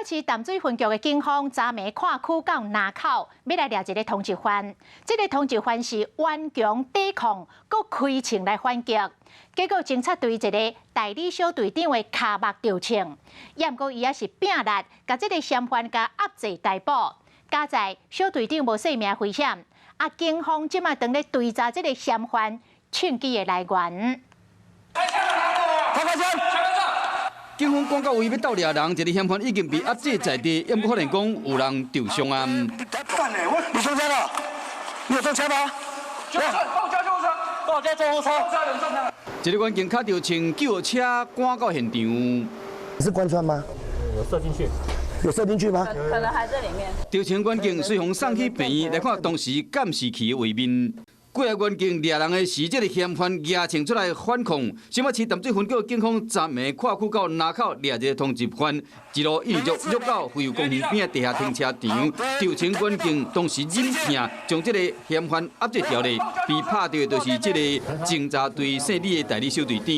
市淡水分局的警方昨暝跨區到林口，欲來掠一个通緝犯。這个通緝犯是頑強抵抗，閣開槍來反擊，結果偵察隊一个代理小隊長的跤目著槍，也毋過伊也是拼力，共這个嫌犯共壓制逮捕。佳哉小隊長無性命危險，啊，警方這馬正咧追查這个嫌犯槍支的來源。開槍！警方趕到位欲鬥掠人，一个嫌犯已經被壓制在地，也毋過發現講有人受傷啊。你中槍了？你有中槍嗎？報叫救護車！報叫救護車！一个員警跤著槍，救護車趕到現場。你是貫穿嗎？有射進去。有射進去嗎？可能還在裡面。著槍員警隨予送去病院來看當時監視器的畫面。幾个員警掠人的時，這个嫌犯舉槍出來反抗。新北市淡水分局警方昨暝跨區到林口掠一个通緝犯，一路一直掠到惠游公園邊的地下停車場，著槍員警當時忍疼，將這个嫌犯壓制牢咧，被拍著的就是這个偵查隊姓李的代理小隊長。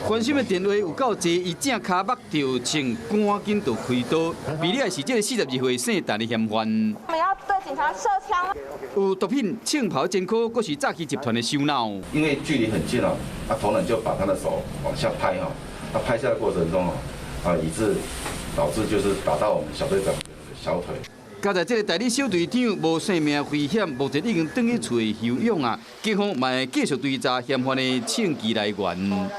關心的電話有夠濟，伊正跤目著槍，趕緊就開刀。被掠的是這个42歲姓陳的嫌犯。我們要對警察射槍。有毒品、槍炮前科，閣是詐欺集團的首腦。因為距離很近哦，啊，同仁就把他的手往下拍哈，他拍下的過程中哦，啊，以致導致就是打到我們小隊長的小腿。佳哉這个代理小隊長無性命危險，目前已經轉去厝休養啊。警方嘛會繼續追查嫌犯的槍支來源。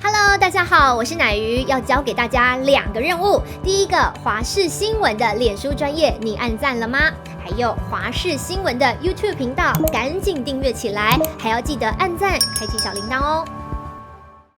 Hello，大家好，我是奶魚，要交給大家兩個任務。第一個，華視新聞的臉書專頁，你按讚了嗎？還有華視新聞的 YouTube 頻道，趕緊訂閱起來，還要記得按讚，開啟小鈴鐺哦。